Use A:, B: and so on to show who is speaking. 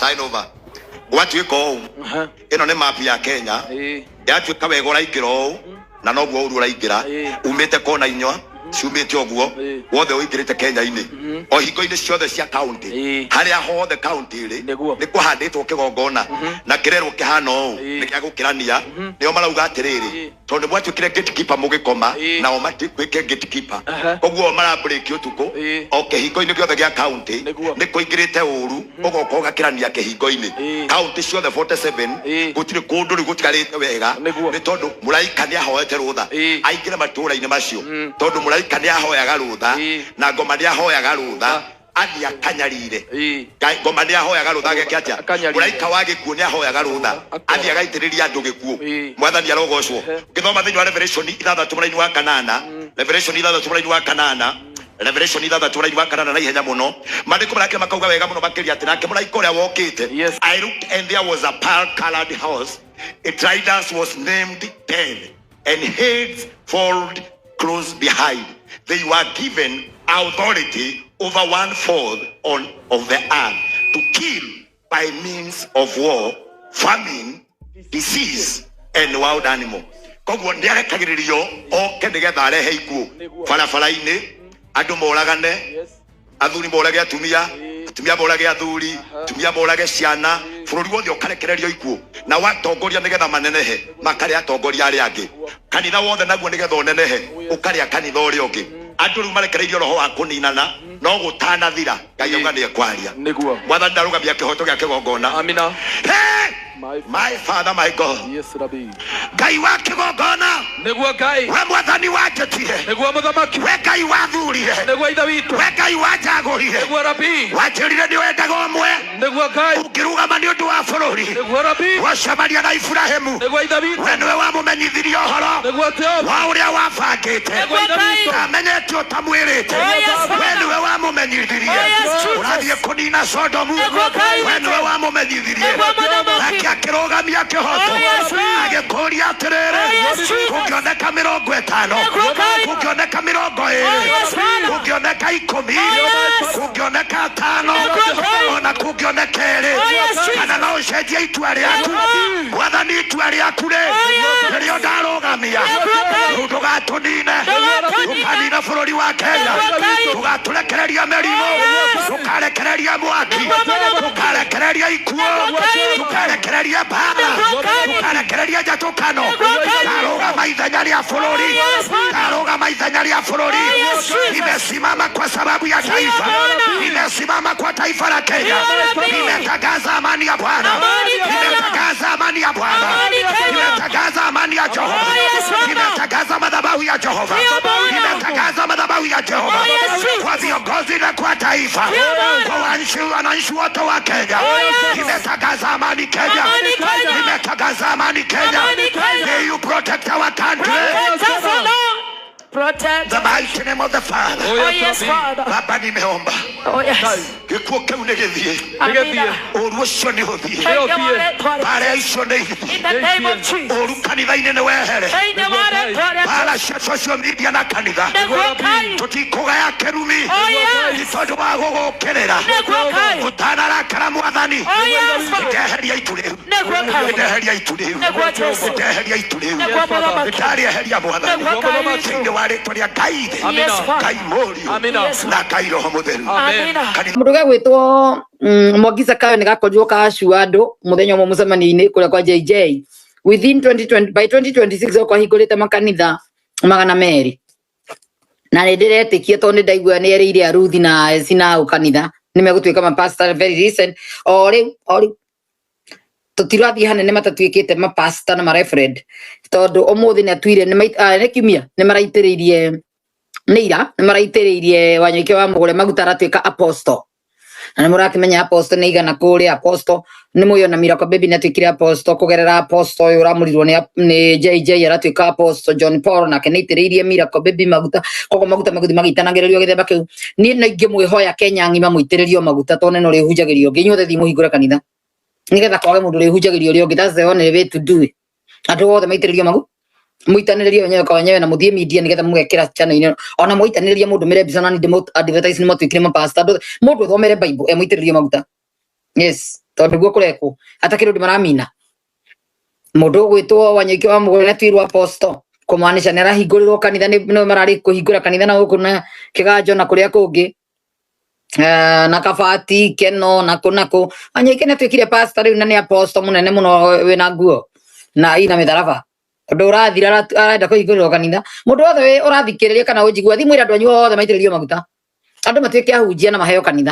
A: Sign over. Gwatuĩka ũũ, ĩno nĩ map ya Kenya. Yatuĩka wega ũraingĩra ũũ na noguo ũru ũraingĩra. Umĩte kona inya ciumĩte ũguo wothe ũingĩrĩte Kenya-inĩ, o hingo-inĩ ciothe cia kaunti, harĩa hothe kaunti ĩrĩ, nĩ kũhandĩtwo kĩgongona na kĩrerwo kĩhana ũũ, nĩ gĩa gũkĩrania. Nĩo marauga atĩrĩrĩ, tondũ mwatuĩkire gatekeeper mũgĩkoma, nao matuĩke gatekeeper. Koguo marambũrĩki ũtukũ, o kĩhingo-inĩ gĩothe gĩa kaunti nĩ kũingĩrĩte ũru, ũgoka ũgakĩrania kĩhingo-inĩ. Kaunti ciothe 47, gũtirĩ kũndũ rĩu gũtigarĩte wega, nĩ tondũ mũraika nĩ ahoete rũtha aingĩre matũũra-inĩ macio, tondũ mũraika nĩ ahoyaga rũtha na ngoma nĩ ahoyaga rũtha athiĩ akanyarire. Ngoma nĩ ahoyaga rũtha ageke atĩa?
B: Akanyarire.
A: Mũraika wa gĩkuũ nĩ ahoyaga rũtha athiĩ agaitĩrĩria andũ gĩkuũ. Mwathani arogocwo. Ũngĩthoma thĩinĩ wa Revelation 6 mũraini wa 8, Revelation 6 mũraini wa 8, Revelation 6 mũraini wa 8 na ihenya mũno, maandĩko marakĩra makauga wega mũno makĩria atĩ nake mũraika ũrĩa wokĩte, I looked and there was a pearl colored horse. Its riders was named Death, and Hades followed close behind. They were given authority over one fourth of the earth to kill by means of war, famine, disease and wild animal. Koguo nĩ arekagĩrĩrio oke nĩgetha arehe ikuũ barabara-inĩ, andũ moragane, athuri morage atumia, atumia morage athuri, atumia morage ciana, bũrũri wothe ũkarekererio ikuũ, na watongoria nĩgetha manenehe makarĩa atongoria arĩa angĩ, kanitha wothe naguo nĩgetha ũnenehe ũkarĩa kanitha ũrĩa ũngĩ. Andũ rĩu marekereirio roho wa kũninana, no gũtanathira Ngai auga nĩ ekwaria. Mwathani ndarũgamia kĩhoto gĩa kĩgongona.
B: Amina.
A: Hey!
B: My
A: My father, my God.
B: Yes, Rabbi.
A: Ngai wa kĩgongona.
B: Nĩguo Ngai.
A: We mwathani wanjĩtire.
B: Nĩguo mũthamaki.
A: We Ngai wathurire.
B: Nĩguo ithe witũ.
A: We Ngai wanjagũrire.
B: Nĩguo Rabbi.
A: Wanjĩrire nĩ wendaga ũmwe.
B: Nĩguo Ngai.
A: Ũngĩrũgama nĩ ũndũ wa bũrũri.
B: Nĩguo Rabbi.
A: Wacemania na Iburahĩmu.
B: Nĩguo ithe witũ.
A: We nĩwe wamũmenyithirie ũhoro
B: Nĩguo Jehova.
A: wa ũrĩa wabangĩte.
B: Nĩguo ithe witũ.
A: Ndamenyete ũtamwĩrĩte.
C: Oh, yes,
A: We
C: Father.
A: nĩwe wamũmenyithirie.
C: Oh, yes, Jesus.
A: Ũrathiĩ kũnina Sodomu.
C: Nĩguo Ngai
A: We
C: witũ.
A: nĩwe wamũmenyithirie.
C: Nĩguo mũthamaki.
A: Nake akĩrũgamia kĩhoto.
C: Oh, yes, Lord.
A: Agĩkũria atĩrĩrĩ,
C: Oh, yes, Jesus.
A: kũngĩoneka 50,
C: Nĩguo Ngai.
A: kũngĩoneka 20,
C: Oh, yes, Father.
A: kũngĩoneka 10,
C: Oh, yes.
A: kũngĩoneka 5,
C: Nĩguo Ngai.
A: ona kũngĩoneka 2,
C: Oh, yes, Jesus.
A: kana no ũcenjie itua rĩaku.
C: Nĩguo.
A: Mwathani, itua rĩaku rĩ,
C: Oh, yes.
A: nĩrĩo ndarũgamia.
C: Nĩguo Ngai.
A: Rĩu ndũgatũnine.
C: Ndũgatũnine.
A: Ndũkanine bũrũri wa Kenya.
C: Nĩguo Ngai.
A: Ndũgatũrekereria mĩrimũ.
C: Oh, yes.
A: Ndũkarekereria mwaki.
C: Nĩguo mũthamaki.
A: Ndũkarekereria ikuũ.
C: Nĩguo Ngai witũ.
A: Ndũkarekereria mbara.
C: Nĩguo Ngai.
A: Ndũkarekereria njatũkano.
C: Nĩguo Ngai.
A: Ndarũgama ithenya rĩa bũrũri.
C: Oh, yes, Father.
A: Ndarũgama ithenya rĩa bũrũri.
C: Oh, yes, Jesus.
A: Nimesimama kwa sababu ya taifa.
C: Bwana.
A: Nimesimama kwa taifa la Kenya.
C: Ndio, Rabbi.
A: Nimetangaza amani ya Bwana.
C: Amani Kenya.
A: Nimetangaza amani ya Bwana.
C: Amani Kenya.
A: Nimetangaza amani ya Jehova.
C: Oh, yes, Baba.
A: Nimetangaza madhabahu ya Jehova.
C: Ndio, Bwana.
A: Nimetangaza madhabahu ya Jehova
C: Oh, yes, Jesus.
A: kwa viongozi na kwa taifa,
C: Ndio, Bwana.
A: kwa wananchi wote wa Kenya.
C: Oh, yes.
A: Nimetangaza amani Kenya.
C: Amani Kenya.
A: Nimetangaza amani Kenya.
C: Amani Kenya.
A: May you protect our country.
C: Protect us, O Lord. Protect.
A: The mighty name of the Father.
C: Oh, yes, Father.
A: Baba, nimeomba
C: Oh, yes.
A: gĩkuũ kĩu nĩ gĩthiĩ,
C: Amina.
A: ũru ũcio nĩ ũthiĩ,
C: Thank you, Lord.
A: mbara icio nĩ ithiĩ,
C: In the name of Jesus.
A: ũru kanitha-inĩ nĩ wehere,
C: Thank you, Lord.
A: mbara cia social media na kanitha,
C: Nĩguo Ngai.
A: tũtikũgaya kĩrumi
C: Oh, yes.
A: nĩ tondũ wa gũgũkĩrĩra.
C: Nĩguo Ngai.
A: Ũtanarakara Mwathani,
C: Oh, yes, Father.
A: ndeheria itu rĩu.
C: Nĩguo Ngai.
A: Ndeheria itu rĩu.
C: Nĩguo Jesu.
A: Ndeheria itu rĩu.
C: Nĩguo mũthamaki.
A: Ndarĩeheria Mwathani
C: Nĩguo Ngai witũ.
A: thĩinĩ wa rĩtwa rĩa Ngai Ithe,
C: Yes, Father.
A: Ngai Mũriũ
B: Amina.
C: Yes.
A: na Ngai Roho Mũtheru.
C: Amina.
A: Kanitha
D: Mũndũ gegwĩtwo Mwangi Zakayo nĩ gakorirwo kacua andũ mũthenya ũmwe mũcemanio-inĩ kũrĩa kwa JJ within 2020, by 2026 okorwo ahingũrĩte makanitha 200, na nĩ ndĩretĩkia tondũ nĩ ndaigua nĩ erĩire aruthi na eci na au kanitha nĩ megũtuĩka mapastor very recent. O rĩu, o rĩu tũtirathiĩ hanene matatuĩkĩte mapastor na mareverend, tondũ ũmũthĩ nĩ atuire nĩ kiumia nĩ maraitĩrĩirie, nĩ ira nĩ maraitĩrĩirie Wanyoike wa Mũgũre maguta aratuĩka apostle, na nĩ mũrakĩmenya apostle nĩ igana kũrĩa. Apostle nĩ mũĩ ona Miracle Baby nĩ atuĩkire apostle kũgerera apostle ũyũ ũramũrirwo nĩ JJ aratuĩka apostle. John Paul nake nĩ aitĩrĩirie Miracle Baby maguta, koguo maguta megũthiĩ magĩitanagĩrĩrio gĩthemba kĩu. Niĩ no ingĩmwĩhoya Kenya ng'ima mũitĩrĩrio maguta, tondũ nĩ ũrĩhunjagĩrio ũngĩ. Inyuothe thiĩ mũhingũre kanitha nĩgetha kwage mũndũ ũrĩhunjagĩrio ũrĩa ũngĩ. That's the only way to do it. Andũ othe maitĩrĩrio maguta, mũitanĩrĩrie wenyewe kwa wenyewe na mũthiĩ media nĩgetha mũgekĩra channel-inĩ. Ona mũitanĩrĩria mũndũ mĩre mbica na nĩ ndĩmũ advertise nĩ matuĩkire mapastor. Andũ mũndũ ũthomere Bible emũitĩrĩrio maguta, yes. Tondu niguo kurekwo atakiri undu maramina mundu ugwitwo Wanyoike wa Mugure na twirwo apostle kumaanisha ni arahingũrĩrwo kanitha nĩ mararĩ kũhingũra kanitha na gũkũ na Kĩganjo na kũrĩa kũngĩ na Kabati Keno na kũ na kũ. Wanyoike nĩ atuĩkire pastor rĩu na nĩ apostle mũnene mũno wĩna nguo na ina mĩtharaba ũndũ ũrathira arenda kũhingũrĩrwo kanitha. Mũndũ wothe ũrathikĩrĩria kana ũnjigua thimũ ĩra andũ anyu othe maitĩrĩrio maguta, andũ matuĩke ahunjia na maheo kanitha.